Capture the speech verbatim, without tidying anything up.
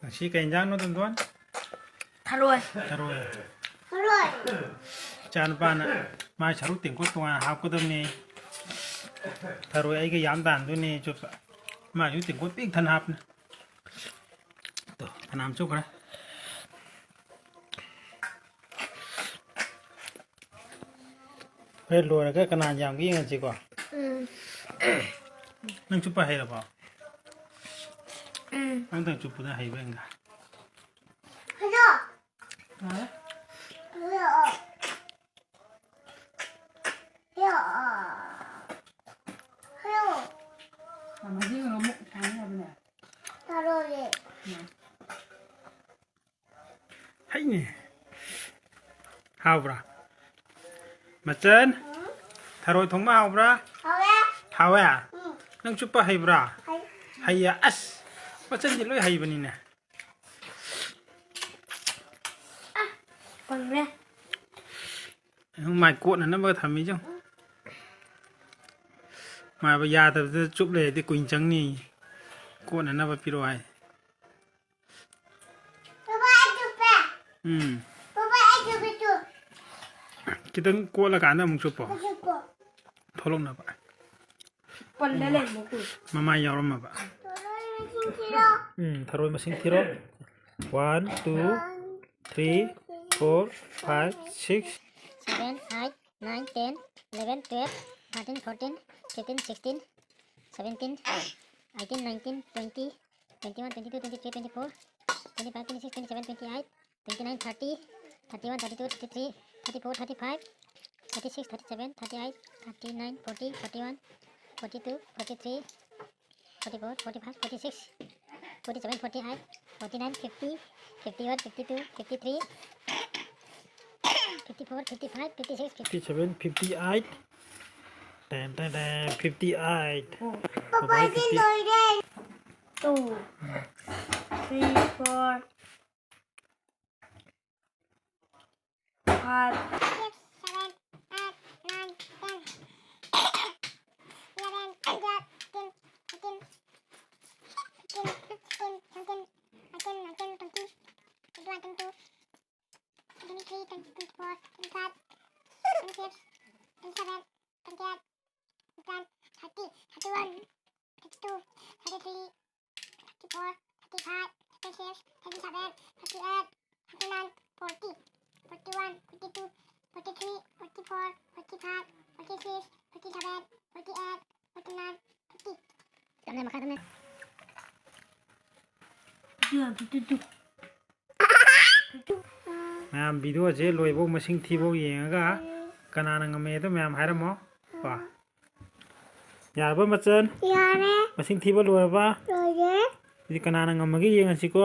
ꯉꯁꯤ ꯀꯩ ꯏꯟꯖꯥꯡꯅꯣ, ꯇꯣꯟꯗꯣꯟ? ꯊꯔꯣꯏ꯫ ꯊꯔꯣꯏ꯫ ꯊꯔꯣꯏ꯫ ꯏꯆꯥꯅꯨꯄꯥꯅ ꯃꯥꯏ ꯁꯔꯨ ꯇꯦꯡꯀꯣꯠ ꯇꯣꯉꯥꯟꯅ ꯍꯥꯞꯀꯗꯕꯅꯤ꯫ ꯊꯔꯣꯏ ꯑꯩꯒ ꯌꯥꯝ ꯇꯥꯟꯗꯣꯏꯅꯦ ꯆꯨꯞꯄ꯫ ꯃꯥꯏꯁꯨ ꯇꯦꯡꯀꯣꯠ ꯄꯤꯛ ꯊꯟꯅ ꯍꯥꯞꯄꯅꯤ꯫ ꯇꯣ, ꯐꯅꯌꯥꯝ ꯆꯨꯞꯈ꯭ꯔꯦ꯫ ꯍꯣꯔꯦꯟ ꯂꯣꯏꯔꯒ ꯀꯅꯥ ꯌꯥꯝꯒꯦ ꯌꯦꯡꯉꯁꯤꯀꯣ꯫ ꯎꯝ꯫ ꯅꯪ ꯆꯨꯞꯄ ꯍꯩꯔꯕꯣ? ꯎꯝ꯫ ꯑꯝꯇꯪ ꯆꯨꯞꯄꯗ ꯍꯩꯕ ꯌꯦꯡꯒꯦ꯫ ꯍꯜꯂꯣ꯫ ꯍꯜꯂꯣ꯫ ꯍꯜꯂꯣ꯫ ꯍꯜꯂꯣ꯫ ꯃꯥꯃꯥꯗꯤ ꯑꯃꯨꯛ ꯁꯥꯟꯅ ꯍꯥꯏꯕꯅꯦ꯫ ꯇꯥꯔꯣꯏꯌꯦ꯫ ꯍꯩꯅꯦ꯫ ꯍꯥꯎꯕ꯭ꯔꯥ? ꯃꯆꯟ, ꯊꯔꯣꯏ ꯊꯣꯡꯕ ꯍꯥꯎꯕ꯭ꯔꯥ? ꯍꯥꯎꯋꯦ꯫ ꯍꯥꯎꯋꯦ? ꯎꯝ꯫ ꯅꯪ ꯆꯨꯞꯄ ꯍꯩꯕ꯭ꯔꯥ? ꯍꯩ꯫ ꯍꯩꯌꯦ꯫ ꯑꯁ, ꯃꯆꯟꯗꯤ ꯂꯣꯏ ꯍꯩꯕꯅꯤꯅꯦ꯫ ꯄꯪꯂꯦ꯫ ꯃꯥꯏ ꯀꯣꯠꯅꯅꯕ ꯊꯝꯃꯤ ꯌꯦꯡꯉꯨ꯫ ꯃꯥꯏꯕ ꯌꯥꯗꯕꯗ ꯆꯨꯞ ꯂꯩꯔꯗꯤ ꯀꯨꯏꯅ ꯆꯪꯅꯤ꯫ ꯀꯣꯠꯅꯅꯕ ꯄꯤꯔꯛꯑꯣ ꯍꯥꯏ꯫ ꯄꯄꯥ, ꯑꯩ ꯆꯨꯞꯄꯦ꯫ ꯎꯝ꯫ ꯄꯄꯥ, ꯑꯩ ꯆꯨꯞꯄꯦ ꯇꯨ꯫ ꯈꯤꯇꯪ ꯀꯣꯠꯂꯀꯥꯟꯗ ꯑꯃꯨꯛ ꯆꯨꯞꯄꯣ꯫ ꯑꯩ ꯆꯨꯞꯄꯣ꯫ ꯊꯣꯛꯂꯛꯅꯕ꯫ ꯄꯜꯂ ꯂꯩ ꯃꯈꯨꯠ꯫ ꯃꯃꯥꯏ ꯌꯥꯎꯔꯝꯃꯕ꯫ ꯊꯔꯣꯏ ꯃꯁꯤꯡ ꯊꯤꯔꯣ꯫ ꯎꯝ, ꯊꯔꯣꯏ ꯃꯁꯤꯡ ꯊꯤꯔꯣ꯫ One, two, three, four, five, six. Seven, eight, nine, ten, eleven, twelve, thirteen, fourteen, fifteen, sixteen, seventeen, eighteen, nineteen, twenty, twenty-one, twenty-two, twenty-three, twenty-four, twenty-five, twenty-six, twenty-seven, twenty-eight, twenty-nine, thirty, thirty-one, thirty-two, thirty-three, thirty-four, thirty-five, thirty-six, thirty-seven, thirty-eight, thirty-nine, forty, forty-one, forty-two, forty-three, forty-four, forty-five, forty-six, forty-seven, forty-eight, forty-nine, fifty, fifty-one, fifty-two, fifty-three, fifty-four, fifty-five, fifty-six, fifty. Fifty-seven, fifty-eight. Ten, ten, ten, fifty-eight. Papa, ꯑꯩꯗꯤ ꯂꯣꯏꯔꯦ꯫ Two, three, four, five. Six, seven, eight, nine, ten, eleven, twelve, thirteen, fourteen, fifteen, sixteen, seventeen, eighteen, thirty seven, thirty eight, thirty nine, forty, forty one, forty two, forty three, forty four, forty five, forty six, forty seven, forty eight, forty nine, fifty. ꯌꯥꯝꯅ ꯃꯈꯥꯗꯅꯦ꯫ ꯃꯌꯥꯝ ꯚꯤꯗꯤꯑꯣꯁꯦ ꯂꯣꯏꯐꯧ ꯃꯁꯤꯡ ꯊꯤꯐꯧ ꯌꯦꯡꯉꯒ ꯀꯅꯥꯅ ꯉꯝꯃꯦ ꯑꯗꯣ ꯃꯌꯥꯝ ꯍꯥꯏꯔꯝꯃꯣ꯫ ꯀꯣ꯫ ꯌꯥꯔꯕ ꯃꯆꯟ? ꯌꯥꯔꯦ꯫ ꯃꯁꯤꯡ ꯊꯤꯕ ꯂꯣꯏꯔꯕ? ꯂꯣꯏꯔꯦ꯫ ꯑꯗꯨꯗꯤ ꯀꯅꯥꯅ ꯉꯝꯃꯒꯦ ꯌꯦꯡꯉꯁꯤꯀꯣ꯫